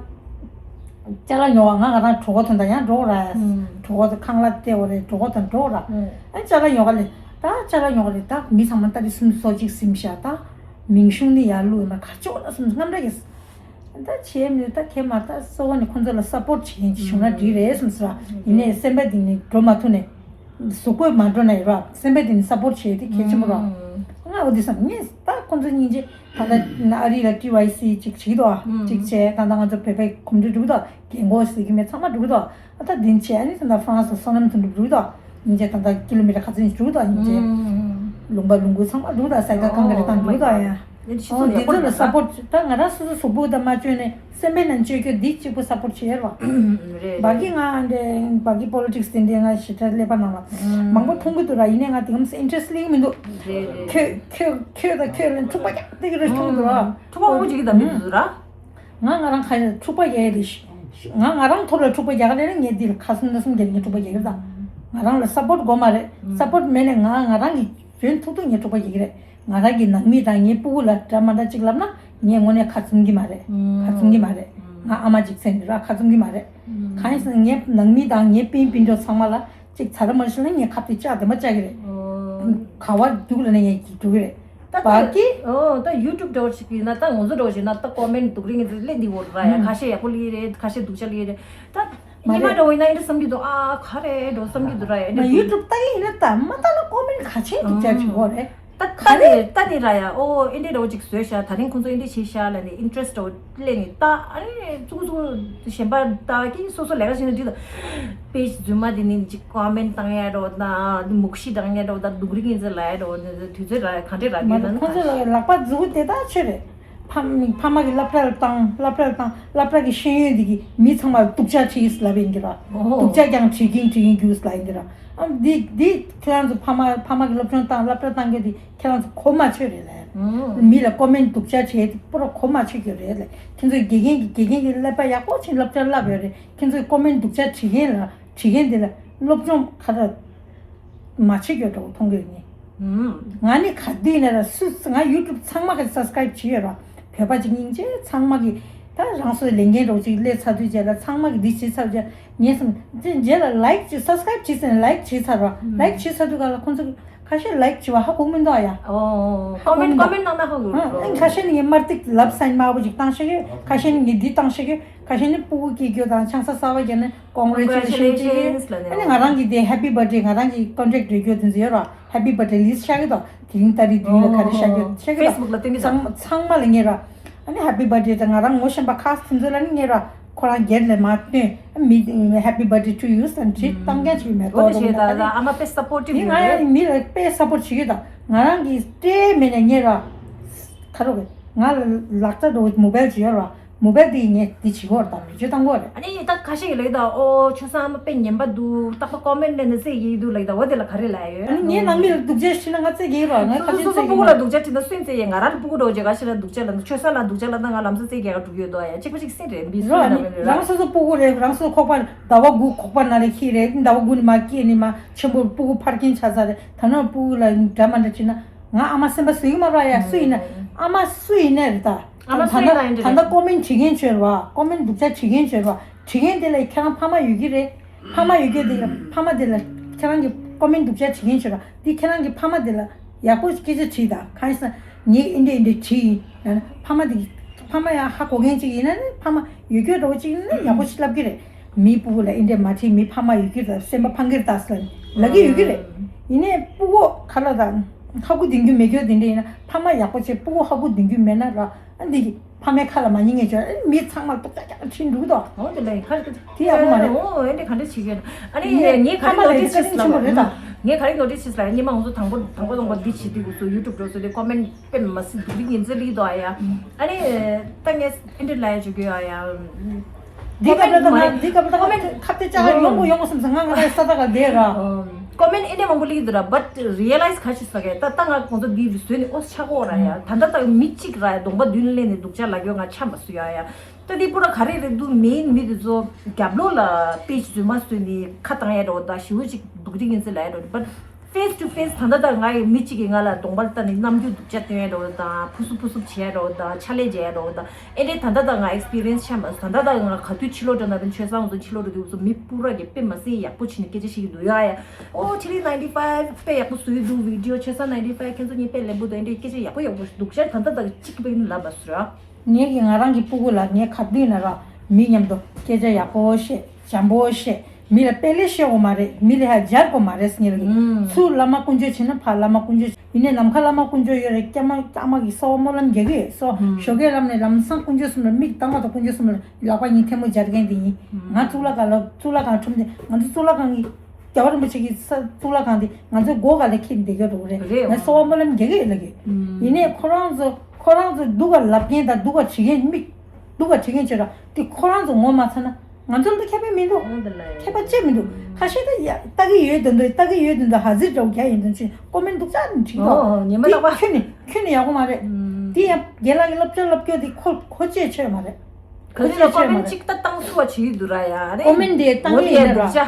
ཅ་ལག་ཉོ་བ་ང་ང་རང་གྲོད་ཁོག་དོན་དང་ཡང་འགྲོ་ར་ཡ། ཨུམ། གྲོད་ཁོག་དང་ཁང་གླ་སྟེར་བ་རེད་གྲོད་ཁོག་དང་འགྲོ་ར། ཨུམ། ཨ་ཅ་ལག་ཉོ་ག་ལས་ད་ཅ་ལག་ཉོ་ག་ལས་ད་མི་ཚང་མ་ཏ་རིག་གསུམ་སོ་གཅིག་ཟིན་ཤག་ད། མིང་གཞུང་ནི་ཡར་བླུག་ཡོད་མ་ག་ཅོག་ལ་སུམ་རྔམ་འདྲ་གིས། ད་བྱས་མི་ད་ཁྱེད་མ་ད་གཙོ་བོ་ནི་ཁོང་ཚོ་ལ་སབ་པོར་བྱེད་མཁན་ཅིག་བྱུང་ན་འགྲིག་རེད་བསམ་ཟེར་བ་ཡིན་ནའི་སེམས་པ་གཏིང་ནས་འགྲོ་མ་ཐུབ་ནས་གཟུགས་པོས་མ་འགྲོ་ནའི་ར་སེམས་པ་གཏིང་ནས་སབ་པོར་བྱེད་དེ་གལ་ཆེན་པོ་ར། ང་འོ་དེ་བསམ་ངས་ད་ཁོང་ཚོ་སྙིང་རྗེ་ད་ལྟ་ཨ་རི་ལ་ཊི་ཝའི་སི་ཅིག་བྱེད་དོ་ཨ་ཅིག་བྱས་ད་ལྟ་ང་ཚོ་བོད་པའི་གོམ་བགྲོད་འགྲོ་གི་དོ་རྒན་གོག་ཟེར་གི་མེད་ཚང་མ་འགྲོ་གི་དོ། ཨ་ད་འདི་བྱས་ཨ་ནི་ད་ལྟ་ཧྥ་རན་སི་སོ་ནམ་དུ་འགྲོ་གི་དོ། སྙིང་རྗེ་ད་ལྟ་ཀི་ལོ་མི་ཊར་ག་ཚོད་ཅིག་འགྲོ་གི་དོ་སྙིང་རྗེ། ལུང་པ་ལུང་ཁུག་ཚང་མ་འགྲོ་གི་དོ་སའི་ཀལ་གང་ག་རེ་དང་འགྲོ་གི་དོ་ཨ་ཡ། འདི་ཕྱི་ཨོ་སོང་ལ་འདི་ཡག་པོ་ཚོ་ལ་འདུག་ས་པོར་ད་ང་རང་སོ་སོ་གཟུགས་པོ་དང་མ་བཅོས་ནས་སེམས་པའི་ནང་བཅོས་རྒྱུ་འདི་གཅིག་པུ་ས་པོར་བྱེད་ཡོད་རེད་བ། རེད་བ་གི་རེད། ང་འདྲ་བ་གི་པོ་ལི་ཊིག་སི་དེ་འདྲའི་ང་ཞེ་དྲག་ཀླད་པ་ནང་ལ་མང་པོ་མཐོང་གི་འདུག་ར་ཡིན་ནའི་ང་དེ་གམ་སེ་ཨིན་ཊི་རེ་སི་ཊི་སླེབས་ཀྱི་མི་འདུག་རེད་རེད། ཁྱོད་ཁྱོད་ཁྱོད་དང་ཁྱོད་ལ་འཁྲུག་པ་རྒྱག་བསྡད་ཀྱི་རེད་མཐོང་གི་འདུག་ར། འཁྲུག་པ་མང་པོ་བྱེད་ཀྱི་དང་མི་འདུག་ར། ང་ང་རང་ཁ་ཡ་འཁྲུག་པ་རྒྱག་ཡ་རེད་ཤི། ང་ང་རང་ཐོག་ལ་འཁྲུག་པ་རྒྱག་ག་རེ་རེད་ངས་འདི་ལ་ཁ་སུམ་སྣ་སུམ་རྒྱག་ངས་འཁྲུག་པ་རྒྱག་གི་རེད་ད། ང་རང་ལ་ས་པོར་ཊི་དགོས་མ་རེད་ས་པོར་ཊི་མེད་ནས་ང་ང་རང་གི་དོན་ཐུག་ཐུག་ངས་འཁྲུག་པ་རྒྱག་གི་རེད། ང་རང་གི་ནང་མི་དང་ངའི་སྤུ་གུ་ལ་འདྲ་མ་འདྲ་ཅིག་ལབ་ན་ངས་དངོས་གནས་ཁ་བཙུམ་གྱི་མ་རེད། ཁ་བཙུམ་གྱི་མ་རེད། ང་ཨ་མ་ཅིག་ཚེ་འདི་ར་ཁ་བཙུམ་གྱི་མ་རེད། གང་ཡིན་ཟེར་ན་ངའི་ནང་མི་དང་ངའི་སྤུན་སྤུན་གྲོགས་ཚང་མ་ལ་ཅིག་ཚ་ར་མ་ཤི་ན་ངས་ཁ་བཏེ་ལྕགས་དེ་མ་ལྕགས་ཀྱི་རེད། ག་བར་འདུག་ལ་ནས་ངས་ཀྱི་འགྲོ་གི་རེད། ད་བ་གི་ཨོ་ད་ཡུ་ཊུབ་འདྲ་བོ་ཞིག་ཡིན་ན་ད་ང་ཚོ་འདྲ་བོ་ཞིག་ན་ད་ཀོ་མེན་ཊི་སྡུག་རིགས་ངེས་ཚོ་སླེབས་འདི་འོར་ར་ཡ་ཁ་ཤས་ཡག་པོ་སླེབས་རེད་ཁ་ཤས་སྡུག་ཅག་སླེབས་རེད། ད་མ་ཉི་མ་རེད། འདྲ་བོ་ཡིན་ན་ཨེ་འདྲ་བསམ་གྱི་འདུག་ཨ་ག་རེ་འགྲོ་བསམ་གྱི་འདུག་ར་ཡ་ང་ཡུ་ཊུབ་ལྟ་གི་ཡིན་ན་ད་མ་ལྟ་ན་ཀོ་མེན་ཊི་ག་ཆེན་སྡུག་ཅག་བྱེད་གོ་རེད། ད་ཁ་རེ་ལྟ་ནི་ར་ཡ་ཨོ་ཨེ་འདྲ་འདྲ་བོ་ཅིག་བཟོས་ཤག་ད་རིང་ཁོང་ཚོ་ཨེ་འདྲ་བྱས་ཤག་ལ་ནི་ཨིན་ཊི་རེ་སི་ཊི་འདྲ་བོ་སླེབས་ནི་ད་ཨ་ནི་ཙུ་གུ་ཙུ་གུ་གཞན་པ་ད་ཀྱི་སོ་སོ་ལས་ཀ་བྱེད་ན་འགྲིག་ད། པེ་ཇི་རྫུན་མ་དེ་ནི་ཅིག་ཀོ་མེན་ཊི་བཏང་ཡ་འདྲ་བོ་དང་མུག་ཤི་བཏང་ཡ་འདྲ་བོ་དང་སྡུག་རིགས་ཡིན་ཟེར་ལབ་ཡ་འདྲ་བོ་དུས་ཚོད་ར་གང་འདྲས་རག་མ་གི་ན་གཏོགས་ཁོང་ཚོ་ལ་ལག་པ་མཛུ་གུ་དེ་དག་ཆོད་རེད། ཕ་ཕ་མ་གི་སློབ་གྲྭ་ལ་བཏང་སློབ་གྲྭ་ལ་བཏང་སློབ་གྲྭ་གི་ཤེས་ཡོན་དེ་གི་མི་ཚང་མ་སྡུག་ཅག་བྲིས་ལབ་ཡིན་གི་ར། ཨོ། སྡུག་ཅག་ཀྱང་བྲིས་གིན་བྲིས་གིན་རྒྱུགས་ལབ་ཡིན་གི་ར། ཨམ་འདི་འདི་ཁྱེད་རང་ཚོ་ཕ་མ་ཕ་མ་གི་སློབ་སྦྱོང་བཏང་སློབ་གྲྭ་བཏང་རྒྱུ་དེ་ཁྱེད་རང་ཚོ་གོ་མ་ཆོད་རེད་ལ། ཨོ། མི་ལ་ཀོ་མེན་ཊི་སྡུག་ཅག་བྱས་དེ་པུ་ར་གོ་མ་ཆོད་རྒྱུ་རེད་ལ། ཁྱེད་ཚོ་དགེ་རྒན་གི་དགེ་རྒན་གི་ཀླད་པ་ཡག་པོ་ཕྱིན་སློབ་གྲྭར་བསླབ་ཡོད་རེད། ཁྱེད་ཚོས་ཀོ་མེན་ཊི་སྡུག་ཅག་བྲིས་མཁན་ལ་བྲིས་མཁན་དེ་ལ་སློབ་སྦྱོང་ག་རེ་མ་བྱེད་རྒྱུ་འདྲ་བོ་མཐོང་གི་ཡོད་ནི། ང་ནི་ག་དུས་ནས་ར་སུ་ང་ཡུ་ཊུབ་ཚང་མ་གི་སབ་སི་ཀ་རེབ་བྱེད་ཡོད་ར། བོད་པ་ཅིག་སྙིང་རྗེ་ཚང་མ་གི་ད་རང་སོའི་ལས་འགན་འདྲ་བོ་ཅིག་སླེབས་ཚར་དུས་རྗེས་ལ་ཚང་མ་གི་འདི་བྱེད་ཚར་རྗེས་ངས་སམ་རྗེས་རྗེས་ལ་ལའིཀ་ཅིག་སབ་སི་ཀ་རེབ་བྱེད་ཟེར་ནས་ལའིཀ་བྱེད་ཚར་ར། ལའིཀ་བྱེད་ཚར་དུས་ག་ལ་ཁོང་ཚོ་ཁ་ཤས་ལའིཀ་བྱེད་པ་ཧ་གོ་མི་འདུག་ཨ་ཡ། ཨོ་ཧ་ཀོ་གོ་མེན་ཊི་མི་འདུག་ཀོ་མེན་ཊི་གནང་ན་ཧ་གོ་ཨ་ཨ་ཁ་ཤས་ནི་ངས་དམར་ཏིག་ལབ་སན་དམར་པོ་ཅིག་བཏང་ཤེས་ཀྱི་ཁ་ཤས་ནི་ངས་འདི་བཏང་ཤེས་ཀྱི། ཁ་ཤས་ནི་སྤུ་གུ་སྐྱེས་རྒྱུ་དང་ཆང་ས་གསར་པ་བརྒྱབ་ནས་Congratulations་ཅེས། Congratulations་ལབ་ནས། ཨ་ནི་ང་རང་གི་དེ་Happy Birthday། ང་རང་གི་contact་རེ་རྒྱུ་དེ་ཚོ་ཡོད་ར། Happy Birthday list་ཤར་གི་དང་། དེ་རིང་ཏ་རིག་བདུན་ལ་ག་རེ་ཤར་རྒྱུ་ཤར་གི་དང་། Facebook་ལ་སྟོན་གི་ཚང་ཚང་མ་ལ་ངེས་ར། ཨ་ནི་Happy Birthday་དང་ང་རང་ངོ་ཤེས་པ་ཁག་དེ་ཚོ་ལ་ནི་ངེས་ར། ཁོ་རང་སྒེར་ལས་མ་སྟོན། མི་Happy Birthday to you་ཟེར་བྲིས་བཏང་མཁན་ཞིག་མེད། འོ་དེ་བྱས་ད་ད་ཨ་མ་དཔེ་supportive་ཡོད་རེད། ང་ཡང་མི་ལ་དཔེ་support་བྱེད་ཀྱི་དང་། ང་རང་གི་སྤྲད་མེད་ནས་ངེས་ར། ཁ་རོག་གི་ང་ལ་ལག་ཆ་འགྲོ་mobile་ཅིག་ཡོད་ར། mobile་དེ་ངས་འདི་བྱེད་དགོས་རེད་དང་བེད་སྤྱོད་བཏང་དགོས་རེད། ཨ་ནི་ད་ཁ་ཤས་ཀྱིས་ལབ་ཀྱི་འདུག་ཨོ་ཆོས་སང་ཨ་མ་དཔེ་ངན་པ་འདུག་རྟག་པར་comment་ལེན་ནས་རྩེད་ཀྱི་འདུག་ལབ་ཀྱི་འདུག་འོ་དེ་ལ་ག་རེ་ལབ་ཡོད། ཨ་ནི་ངའི་ནང་མི་ལ་སྡུག་ཅག་བྱེད་ན་ང་རྩེད་ཀྱི་ཡིན་རོགས། ང་ཁ་སོ་ཆེ་སོ་རྩེད་ཀྱི་སྤུ་གུ་ཡིན་ལ་རོགས། སྡུག་ཅག་བྱེད་ན་སུས་རྩེད་ཀྱི། ང་རང་ལ་སྤུ་གུ་འདྲ་བོ་བྱེད་ག་ཤེད་ལ་སྡུག་ཅག་ལ་ཆོས་སང་ལ་སྡུག་ཅག་ལ་ད་ང་ལམ་སང་རྩེད་ཀྱི་ཡག་འགྲོ་གི་ཡོད་དོ་ཡ། གཅིག་པ་གཅིག་སེམས་རེད་མི་སུ་རོགས། ཨ་ནི་རང་སོ་སོ་སྤུ་གུ་རེད། རང་སོ་སོ་ཁོག་པ་ཟླ་བ་དགུ་ཁོག་པ་ནང་ལ་ཁྱེར་རེད། ཟླ་བ་དགུ་ནི་མ་སྐྱེས་ནི་མ་ཆེན་པོ་སྤུ་གུ་ཕར་སྐྱེས་ཆགས་ཚར་རེད། ད་ནང་སྤུ་གུ་ལ་འདྲ་མ་འདྲ་བྱེད་ན་ང་ཨ་མ་སེམས་པ་བཟོད་ཀྱི་མ་རེད་ཡ། སུ་ཡིན་ན་ཨ་མ་སུ་ཡིན་ནའི་རེད་ད། ཨ་མ་ད་སུ་ཡིན་ན་ཡིན་ད་ད་ལྟ་comment་བྲིས་མཁན་བྱོས་ར། comment་སྡུག་ཅག་བྲིས་མཁན་བྱོས་ར། བྲིས་མཁན་དེ་ལ་ཁྱེད་རང་ཕ་མ་ཡོད་ཀྱི་རེད། ཕ་མ་ཡོད་ཀྱི་དེ་ལ་ཕ་མ་དེ་ལ་ཁྱེད་རང་གི་comment་སྡུག་ཅག་བྲིས་མཁན་བྱོས་ར། དེ་ཁྱེད་རང་གི་ཕ་མ་དེ་ལ་ཡག་པོ་སྐད་ཆ་དྲིས་དང་། གང་ཡིན་ཟེར་ན་ངས་འདི་འདྲ་འདི་འདྲ་བྲིས་ཡིན། ཕ་མ་དེ་ཕ་མ་ཡང་ཧ་གོ་མཁན་ཅིག་ཡིན་ན་ནི། ཕ་མ་ཡོད་རྒྱུ་འདྲ་བོ་ཅིག་ཡིན་ན་ཡག་པོ་ཞིག་ལབ་ཀྱི་རེད། མིའི་སྤུ་གུ་ལ་འདི་འདྲ་མ་བྲིས། མིའི་ཕ་མ་ཡོད་ཀྱི་རེད། སེམས་པ་ཕངས་ཀྱི་རེད་ད་ཟེར་ལབ་ཀྱི་ཡོད་ཀྱི་རེད། ཡིན་ནའི་སྤུ་གུ་ཁ་ལ་ད་ཧ་གོ་བདེ་རྒྱུ་མེད་རྒྱུ་དེ་འདྲ་ཡིན་ན། ཕ་མ་ཡག་པོ་བྱས་སྤུ་གུ་ཧ་གོ་བདེ་རྒྱུ་མེད་ན་ར། ཨ་འདི་གི་ཕ་མའི་ཁ་ལ་མ་ཉན་མཁན་བྱོས། ཨ་མི་ཚང་མ་ལ་སྡུག་ཅག་རྒྱག་ཁྲིད་འདུག་དོ། འོ་དེ་ལ་ཁ་དེ་ཡག་པོ་མ་རེད། འོ་འདི་ག་འདྲ་བྱེད་ཀྱི་ཡོད། ཨ་ནི་ངས་ག་རེ་ནོ་ཊིས་བྱས་ལ། ངས་ག་རེ་ནོ་ཊིས་བྱས་ལ། སྔོན་མ་ང་ཚོ་དང་པོ་དང་པོ་དང་པོ་འདི་བྱེད་དུས་སྐབས་སུ་ཡུ་ཊུབ་འདྲ་བོ་སུ་དེ་ཀོ་མེན་དཔེ་མི་སྲིད་སྡུག་རིགས་ཡིན་ཚད་ལིག་དོ་ཨ་ཡ། ཨ་ནི་ད་ངས་ཨེ་འདྲ་ལབ་ཡ་བྱེད་ཀྱི་ཡོད་ཨ་ཡ། འདི་སྐབས་ལ་ད་ང་འདི་སྐབས་ལ་ད་ང་ཁ་གཏད་བཅག་ཡོང་གོ་ཡོང་གོ་བསམ་སོང་། ང་ང་རང་ས་ཐག་ལ་བསྡད་ར། ཀོ་མེན་ཨེ་འདྲ་མང་པོ་ལིག་འདུག་ར། བཊ་རི་ཡ་ལའི་ཛི་ག་ཞིག་ས་གས་ད་ད་ང་ཁོང་ཚོ་འདི་བཟོས་ནས་ཨོ་ཆག་གོ་ར་ཡ། ད་ད་ད་མི་གཅིག་ར་ཡ་གདོང་པ་མདུན་ལེན་ནས་སྡུག་ཅག་ལབ་ཡོད། ང་ཆ་མ་སུ་ཡ་ཡ། ད་འདི་པུ་ར་ག་རེ་རེད་འདུག་མེན་མི་དེ་ཚོ་རྒྱབ་ལོགས་ལ་པེ་ཇི་རྫུན་མ་བཟོས་ནས་ཁ་བཏང་ཡ་འདྲ་བོ་དང་ཞེ་པོ་ཅིག་སྡུག་རིགས་ཡིན་ཚད་ལབ་ཡ་འདྲ་བོ་རེད། བཊ་ཕེ་སི་ཊུ་ཕེ་སི་ད་ལྟ་ད་ང་ཡི་མི་གཅིག་གིས་ང་ལ་གདོང་པར་ལྟ་ནས་རྣམ་འགྱུར་སྡུག་ཅག་སྟོན་ཡ་འདྲ་བོ་དང་། ཕུ་སུབ་ཕུ་སུབ་བྱེད་ཡ་འདྲ་བོ་དང་། ཕྱག་ལས་བྱེད་ཡ་འདྲ་བོ་དང་། ཨེ་འདྲའི་ད་ལྟ་ད་ང་ཨེག་སི་པི་རི་ཡན་སི་ཆགས་མ་སོང་། ད་ལྟ་ད་ང་ག་དུས་ཕྱི་ལོགས་འགྲོ་ན་དང་ཆོས་སང་ཚོ་ཕྱི་ལོགས་འགྲོ་དུས་ཚོ་མི་པུ་ར་གི་དཔེ་མ་སྲིད་ཡག་པོ་བྱས་ནས་སྐད་ཆ་བཤད་ཀྱི་འདུག་ཡ་ཡ། ཨོ་ཆི་ལི་ནའིན་ཊི་ཕའིབ་དཔེ་ཡག་པོ་བཟོས་འདུག་བི་ཌི་ཡོ། ཆོས་སང་ནའིན་ཊི་ཕའིབ་ཁྱེད་ཚོ་གཉིས་དཔེ་ལེགས་པོ་འདུག་ཨེ་འདྲའི་སྐད་ཆ་ཡག་པོ་ཡག་པོ་སྡུག་ཅག་ད་ལྟ་ད་གཅིག་པའི་ལབ་པ་སུ་ར། ངས་ཀྱི་ང་རང་གི་སྤུ་གུ་ལ་ངས་ག་དུས་ན་ར་མི་མཉམ་དུ་སྐད་ཆ་ཡག་པོ་བཤད། འཇམ་པོ་བཤད། མི་ལ་དཔེ་ལས་བཤད་དགོས་མ་རེད། མི་ལ་ཧ་སྦྱར་དགོས་མ་རེད་ཟེར་ངེས་ལ་གི། ཚུར་བླ་མ་དཀོན་མཆོག་བྱས་ན་ཕར་བླ་མ་དཀོན་མཆོག་ཡིན་ནའི་ནམ་མཁའ་བླ་མ་དཀོན་མཆོག་ཡོད་རེད། སྐྱ་མ་སྐྱ་མ་གི་གསོལ་བ་སྨོན་ལམ་རྒྱག་གི་ཡོད། སོ་ཞོགས་ཀས་ལམ་ནས་ལམ་སང་དཀོན་མཆོག་གསུམ་ལ་མིག་གདངས་པ་དང་དཀོན་མཆོག་གསུམ་ལ་ལག་པ་གཉིས་ཐལ་མོ་སྦྱར་མཁན་དེ་ཡིན། ང་གཙུག་ལག་ཁང་ལ་གཙུག་ལག་ཁང་ཁྲོམ་དེ་ང་ཚོ་གཙུག་ལག་ཁང་གི་རྒྱལ་བ་རིན་པོ་ཆེ་གི་ས་གཙུག་ལག་ཁང་དེ་ང་ཚོའི་སྒོ་ག་ལ་འཁྱེར་བསྡད་ཀྱི་འགྲོ་གི་རེད། རེད་ང་གསོལ་བ་སྨོན་ལམ་རྒྱག་གི་ཡོད་ལ་གི། ཡིན་ནའི་ཁོ་རང་ཚོ་ཁོ་རང་ཚོ་སྡུག་ག་ལབ་མཁན་དང་སྡུག་ག་བྲིས་མཁན་མིག་སྡུག་ག་བྲིས་མཁན་བྱོས་ར། དེ་ཁོ་རང་ཚོ་ངོ་མ་ཚ་ན་ང་ཚོ་ལ་ད་ཁྱད་པར་མི་འདུག་ཁྱད་པར་ཅི་མི་འདུག་ཁ་ཤས་ད་ཡ་ལྟ་གི་ཡོད་དོན་དུ་ལྟ་གི་ཡོད་དོན་དུ་ཧ་ཟིར་འདྲ་བོ་རྒྱག་ཡིན་དོན་ཆེ་ཀོ་མེན་སྡུག་ཅག་ནི་བྲིས་འདུག་ཨོ་ཉི་མ་དེ་ལགས་པ། ཁྱོད་ནི་ཁྱོད་ནི་ཡག་པོ་མ་རེད། དེ་ཡང་རྒན་ལགས་ཀྱི་སློབ་སྦྱོང་སློབ་སྐྱོར་དེ་ཁོ་ཁོ་ཅེས་ཆོད་མ་རེད། ག་ཚོད་ལ་ཀོ་མེན་གཅིག་ད་བཏང་ཚུགས་པ་བྱེད་ཀྱི་འདུག་ར་ཡ་རེད། ཀོ་མེན་དེ་བཏང་འོ་གི་དེ་ཡིན་ཡ་ན་ར། སྡུག་ཅག་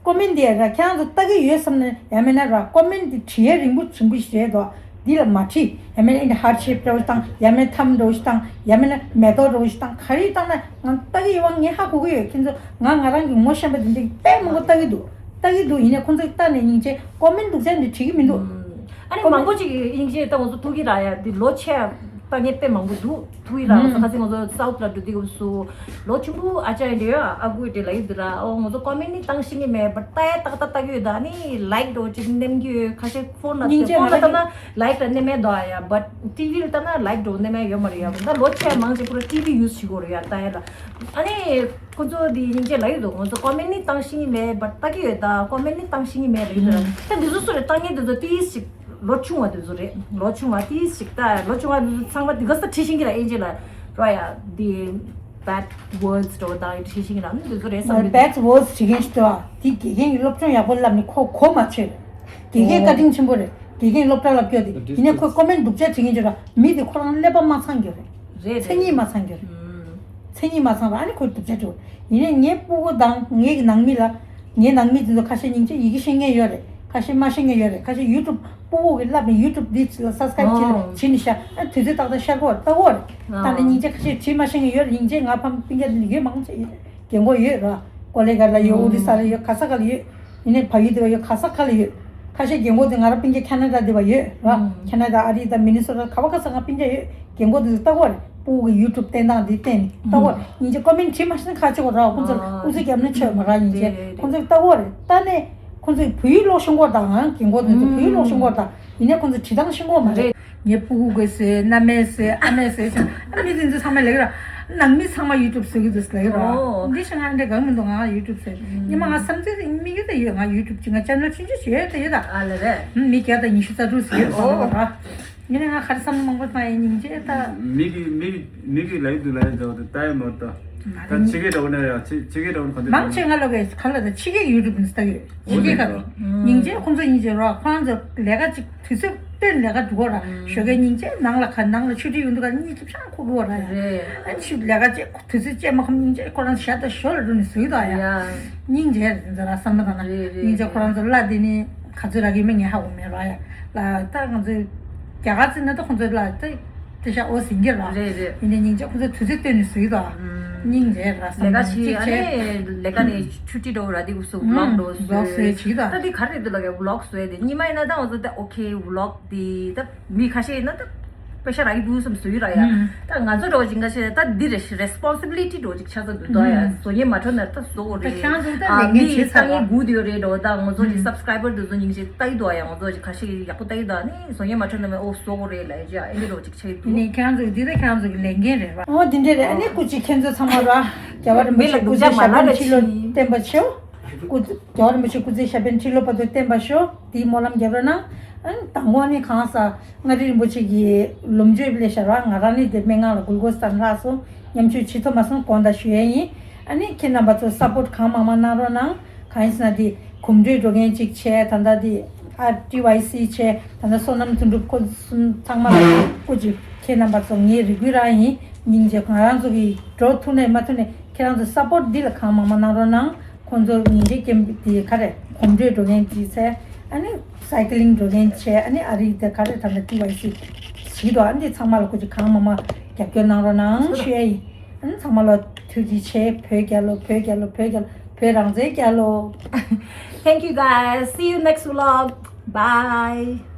ཀོ་མེན་དེ་ར་ཁྱེད་རང་ཚོ་ལྟ་གི་ཡོད་བསམ་ནས་ཡང་མིན་ན་ར་ཀོ་མེན་དེ་བྲིས་ཡས་རིང་པོ་རིང་པོ་ཞིག་རེད་དོ། འདི་ལ་མ་བྲིས། ཡང་མིན་ན་ཨེ་འདྲ་ཧར་ཤེབ་འདྲ་བོ་ཞིག་བཏང་། ཡང་མིན་ན་ཐམ་འདྲ་བོ་ཞིག་བཏང་། ཡང་མིན་ན་མེ་ཏོག་འདྲ་བོ་ཞིག་བཏང་། ག་རེ་བཏང་ན་ང་ལྟ་གི་ཡོད་པ་ངས་ཧ་གོ་གི་ཡོད། ཁྱེད་ཚོ་ང་ང་རང་གི་ངོ་ཤེས་པ་དེ་འདྲ་དཔེ་མང་པོ་ལྟ་གི་འདུག་ལྟ་གི་འདུག་ཡིན་ནའི་ཁོང་ཚོས་ལྟ་ནས་སྙིང་རྗེ་ཀོ་མེན་སྡུག་ཅག་འདི་བྲིས་གི་མི་འདུག་ཨ་ནི་མང་པོ་ཅིག་སྙིང་རྗེ་ལྟ་ང་ཚོ་ཐུག་གི་ར་ཡ། འདི་ལོ་ཆེ་ལྟ་མཁན་དཔེ་མང་པོ་འདུག་ཐུག་ཡིན་ར། ང་ཚོ་ཁ་སང་ང་ཚོ་སའུཐ་ལ་འགྲོ་དུས་སྐབས་སུ་ལོ་ཆུང་ཆུང་ཨ་ཅག་ཡིན་འདྲ་ཡོད། ཨ་ཁུ་ཡིན་འདྲ་ལབ་ཡོད་འདུག་ར། ཨོ་ང་ཚོ་ཀོ་མེན་ནི་བཏང་ཤེས་ཀྱི་མེད་པ་ལྟ་ཡ་ཏག་ཏག་ལྟ་གི་ཡོད། ད་ནི་ལའིཀ་འདྲ་བོ་ཅིག་མནན་གྱི་ཡོད། ཁ་ཤས་ཕོན་ལ་སྙིང་རྗེ་ཕོན་ལ་ལྟ་ན་ལའིཀ་ལ་མནན་མེད་འདུག་ཨ་ཡ། བཊ་ཊི་ཝི་ལ་ལྟ་ན་ལའིཀ་འདྲ་བོ་མནན་མེད་ཡོད་མ་རེད་ཡ། ད་ལོ་ཆེ་མང་ཆེ་ཁོ་ར་ཊི་ཝི་ཡུ་སི་བྱེད་དགོས་རེད་ཡ་ལྟ་ཡ་ལ། ཨ་ནི་ཁོ་ཚོ་འདི་སྙིང་རྗེ་ལབ་ཡོད་འདུག་ང་ཚོ་ཀོ་མེན་ནི་བཏང་ཤེས་ཀྱི་མེད་པ་ལྟ་གི་ཡོད། ད་ཀོ་མེན་ནི་བཏང་ཤེས་ཀྱི་མེད་ལབ་ཡོད་འདུག་ད་འདི་ཚོ་སུ་རེད། ལྟ་མཁན་འདི་ཚོ་ཏིས་ཅིག་ལོ་ཆུང་བ་དེ་ཚོ་རེད། ལོ་ཆུང་བ་དེ་ཞིག་ལྟ། ལོ་ཆུང་བ་དེ་ཚོ་ཚང་མ་དེ་ག་ས་བྲིས་ཤེས་ཀྱི་ལ་ཨེ་ཅེ་ལ་རོ་ཡ། དེ་བེཌ་ཝརཌ་འདྲ་བོ་དང་བྲིས་ཤེས་ཀྱི་ལ་ནི་དེ་ཚོ་རེད་བསམ་གི་འདུག་བེཌ་ཝརཌ་བྲིས་མཁན་ཞིག་འདུག་ཨ། དེ་དགེ་རྒན་གྱིས་སློབ་སྦྱོང་ཡག་པོ་བསླབས་ནས་ཁོ་གོ་མ་ཆོད་རེད། དགེ་རྒན་བཀའ་དྲིན་ཆེན་པོ་རེད། དགེ་རྒན་སློབ་གྲྭ་ལ་བསྐྱོད་དེ་ཡིན་ནའི་ཁོས་ཀོ་མེན་སྡུག་ཅག་བྲིས་མཁན་ཅིག་ར། མི་དེ་ཁོ་རང་ཀླད་པ་མ་ཚང་གི་རེད། རེད་མཚན་ཉིད་མ་ཚང་གི་རེད། མཚན་ཉིད་མ་ཚང་བ་ཨ་ནི་ཁོས་སྡུག་ཅག་བྲིས། ཡིན་ནའི་ངའི་སྤུ་གུ་དང་ངའི་ནང་མི་ལ། ངའི་ནང་མི་དེ་ཚོ་ཁ་ཤས་སྙིང་རྗེ། ཡི་གེ་ཤེས་མཁན་ཡོད་རེད། ཁ་ཤས་མ་ཤེས་མཁན་ཡོད་རེད། ཁ་ཤས་ཡུ་ཊུབ་སྤུ་གུ་གིས་བསླབས་ནས་ཡུ་ཊུབ་འདི་ལ་སབ་སི་ཀ་རེབ་བྱེད་ལ་བྱེད་ནས་ཤ་ཨ་དུས་ཚོད་ཏག་ཏག་ཤར་གོ་ལྟ་གོ་རེད། ད་ནི་སྙིང་རྗེ། ཁ་ཤས་བྲིས་མ་ཤེས་མཁན་ཡོད་རེད། སྙིང་རྗེ། ང་ཕ་མ་སྤུན་ཀྱག་འདི་ཡོད་མང་ཆེ་ཡོད་རེད། རྒན་གོག་ཡོད་ར། ཀོ་ལི་གྷལ་ལ་ཡོད། ཨོ་རི་ས་ལ་ཡོད། ག་ས་ག་ལ་ཡོད། ཡིན་ནའི་བལ་ཡུལ་དེ་བ་ཡོད། ག་ས་ག་ལ་ཡོད། ཁ་ཤས་རྒན་གོག་དེ་ང་རང་སྤུན་ཀྱག་ཁེ་ན་ཌ་དེ་བ་ཡོད་ར། ཁེ་ན་ཌ་ཨ་རི་དང་མི་ནི་སོ་ཊ་ག་བ་ག་ས་ང་སྤུན་ཀྱག་ཡོད། རྒན་གོག་དེ་ཚོ་ལྟ་གོ་རེད། སྤུ་གུ་གི་ཡུ་ཊུབ་བསྟན་སྟངས་འདི་བསྟན་ནས་ལྟ་བར་སྙིང་རྗེ། ཀོ་མེན་བྲིས་མ་ཤེས་ན་ཁ་ཆེ་གོ་ར། ཁོང་ཚོ་ཨ། ཨུ་ཚུགས་རྒྱབ་ན་ཆོས་མ་ར། སྙིང་རྗེ། རེད་རེད། ཁོང་ཚོ་ལྟ་བར་ལྟ་ནས་ཁོང་ཚོ་བོད་ཡིག་ཀློག་ཤེས་གོ་དང་། རྒན་གོག་དེ་ཚོ་བོད་ཡིག་ཀློག་ཤེས་གོ་དང་། ཡིན་ནའི་ཁོང་ཚོ་བྲིས་སྟངས་ཤེས་གོ་མ་རེད། ངའི་སྤུ་གུ་གིས་བཟོས། མནའ་མས་བཟོས། ཨ་མས་བཟོས་ཟེར། ཨ་མི་དེ་ཚོ་ཚང་མས་ལབ་ཀྱི་ར། ནང་མི་ཚང་མ་ཡུ་ཊུབ་བཟོ་གི་འདུག་ལབ་ཀྱི་ར། ཨོ། འདི་ཤེས་ང་འདྲ་གང་མི་འདུག་ང་ཡུ་ཊུབ་བཟོས། ཉི་མ་ང་བསམ་ཚུལ་དེ་མི་ཡུལ་དུ་ཡོད། ང་ཡུ་ཊུབ་ཅིག་ང་ཅེ་ནལ་ཆུང་ཆུང་ཞིག་ཡོད་དུ་ཡོད་ད། ཨ་ལ་རེད། མི་བརྒྱ་དང་ཉི་ཤུ་རྩ་དྲུག་ཟེར་ཡོད་ཨོ། ད་ར། ཡིན་ནའི་ང་ག་རེ་བསམ་བློ་མང་པོ་བཏང་ཡིན། སྙིང་རྗེ་ད། མི་གི་མི་གི་མི་གི་ལབ་ཀྱི་འདུག་ལབ་ཡ་འདྲ་བོ་དེ་ལྟ་ཡ་མ་རེད་ད། ད་ཕྱི་རྒྱལ་འདྲ་བོ་ན་ཡང་ཕྱི་ཕྱི་རྒྱལ་འདྲ་བོ་ན་ག་འདྲ་མང་ཆེ་ང་ལོ་གས་ག་ལ་ད་ཕྱི་རྒྱལ་ཡུ་ཊུབ་ནས་ལྟ་གི་ཡོད། ཕྱི་རྒྱལ་ཁ་ལ། སྙིང་རྗེ། ཁོང་ཚོ་སྙིང་རྗེ་རོགས། ཁོང་ཚོ་ལས་ཀ་ཅིག་དུས་ཚོད་བཏོན་ལས་ཀ་འགྲོ་གོ་ར། ཞོགས་ཀས་སྙིང་རྗེ་ནང་ལ་ཁ་ནང་ལ་ཆུ་ཊི་ཡོང་དུས་ག་གཉིད་ཅིག་ཤང་ཁུག་གོ་ར་ཡ། རེད། ཨ་ནི་ལས་ཀ་ཅིག་དུས་ཚོད་ཅིག་མ་ཁོམ་སྙིང་རྗེ་ཁོ་རང་ཞག་དང་ཞོ་ལ་འགྲོ་ནས་བཟོས་ད་ཡ། ཡ། སྙིང་རྗེ་རེད་འཛོ་ར་བསམ་བློ་བཏང་ན། རེད་རེད། སྙིང་རྗེ། ཁོ་རང་ཚོ་བླ་དེ་ནི་ག་ཚོད་རག་གི་མིན་ངས་ཧ་གོ་མེད་ར་ཡ། ལ་ད་ང་ཚོས་རྒྱ་གར་ཚོ་ན་ད་ཁོང་ཚོའི་བླ་ད་དེ་ཤ་ཨོ་ཟིན་གྱི་ར། རེད་རེད། ཡིན་ནའི་སྙིང་རྗེ། ཁོང་ཚོས་དུས་ཚོད་བཏོན་ནས་བཟོས་ད། སྙིང་རྗེ་ར་བསམ་ལས་ཀ་བྱེད། ཨ་ནི་ལས་ཀ་ནས་ཆུ་ཊི་འགྲོ་ར་དེ་སྐབས་སུ་ཝི་ལོག་འགྲོ་ཝི་ལོག་བཟོས་བྱེད་ད། ད་དེ་ག་རེ་རེད་འདུག་ལབ་ཀྱི་ཝི་ལོག་བཟོས་དེ་ཉི་མ་ཡིན་ན་ད་ང་ཚོ་ད་ཨོ་ཁེ་ཝི་ལོག་དེ་ད་མི་ཁ་ཤས་ཡིན་ན་ད་པེ་ཤ་རག་གི་འདུག་བསམ་བཟོས་ཡོད་ར་ཡ། ད་ང་ཚོ་འདྲ་བོ་ཅིག་ཁ་ཤས་ད་འདི་རེ་རེ་སི་པོན་སི་བི་ལི་ཊི་འདྲ་བོ་ཅིག་ཆགས་ས་འདུག་ད་ཡ། བཟོ་ཉན་མ་འཕྲོད་ན་ད་བཟོ་དགོས་རེད། ད་ཁྱེད་རང་ཚོ་ད་ཨ་ལས་འགན་མི་བྱེད་ཚར་ལྟ་ཡིན་བ། སྒུག་བསྡད་ཡོད་རེད་འདྲ་བོ། ད་ང་ཚོ་ཅིག་སབ་སི་ཀ་རའི་བར་དེ་ཚོ་སྙིང་རྗེ་ལྟ་གི་འདུག་ཡ། ང་ཚོ་ཅིག་ཁ་ཤས་ཡག་པོ་ལྟ་གི་འདུག་ཨ་ནི་བཟོ་ཉན་མ་འཕྲོད་ན་མེད་ཨོ་བཟོ་དགོས་རེད་ལབ་ཡ་ཅིག་ཨ་འདི་འདྲ་བོ་ཅིག་ཆགས་ཀྱི་འདུག་ཡིན་ནའི་ཁྱེད་རང་ཚོ་འདི་ད་ཁྱེད་རང་ཚོ་གི་ལས་འགན་རེད་བ། ཨོ་འདི་འདྲ་རེད། ཨ་ནི་སྐུ་མཁྱེན་ཚོ་ཚང་མ་ར། རྒྱལ་བ་རིན་པོ་ཆེ་སྐུ་ཚེ་ཞབས་པད་ཕྱི་ལོ་བརྟན་པ་བྱོས། སྐུ་རྒྱལ་བ་རིན་པོ་ཆེ་སྐུ་ཚེ་ཞབས་པད་ཕྱི་ལོ་བར་དུ་བརྟན་པ་ཤོག་དེའི་སྨོན་ལམ་རྒྱབ་རོགས་གནང་། ཨ་ནི་དང་པོ་ནི་གང་ཟག་མངའ་རིས་རིན་པོ་ཆེ་གི་ལོ་མཇུག་ལས་བྱ་བ་ང་རང་ནི་དེ་སྨན་ཁང་ལ་གུལ་ཀོ་སི་དང་ལྷག་སོང་། ཉམ་ཆུང་བྱེད་ཐུབ་མ་སོང་། དགོངས་དག་ཞུ་ཡས་ཡིན། ཨ་ནི་ཁྱེད་རྣམ་པ་ཚོ་སབ་པོར་གང་མང་མང་གནང་རོགས་གནང་། གང་ཡིན་ཟེར་ན་དེ་གོམ་བགྲོད་འགྲོ་མཁན་ཅིག་བྱས། ད་ལྟ་དེ་ཨ་ཊི་ཝའི་སི་བྱས། ད་ལྟ་བསོད་ནམས་དོན་གྲུབ། ཁོ་གསུམ་ཚང་མ་ལ་སྐུ་མཁྱེན་ཁྱེད་རྣམ་པ་ཚོ་ངའི་རེ་སྐུལ་རང་ཡིན། སྙིང་རྗེ། ང་རང་ཚོ་གི་འགྲོ་ཐུབ་ནས་མ་ཐུབ་ནས་ཁྱེད་རང་ཚོ་སབ་པོར་འདི་ལ་གང་མང་མང་གནང་རོགས་གནང་། ཁོང་ཚོ་ཉིན་རེ་ཀེམ་དེ་ག་རེ་གོམ་བགྲོད་འགྲོ་མཁན་དེ་ཚེ། ཨ་ནི་སའི་ཀི་ལིང་འགྲོ་མཁན་བྱས། ཨ་ནི་ཨ་རི་དེ་ག་རེ་ད་ལྟ་ཊི་ཝའི་སི་བྱེད་དོ། ཨ་ནི་དེ་ཚང་མ་ལ་སྐུ་མཁྱེན་གང་མང་མང་རྒྱབ་སྐྱོར་གནང་རོགས་གནང་ཞུ་ཡ་ཡིན། ཨ་ནི་ཚང་མ་ལ་ཐུགས་རྗེ་ཆེ། བོད་རྒྱལ་ལོ། བོད་རྒྱལ་ལོ། བོད་རྒྱལ་ལོ། བོད་རང་བཙན་རྒྱལ་ལོ། Thank you guys. See you next vlog. Bye.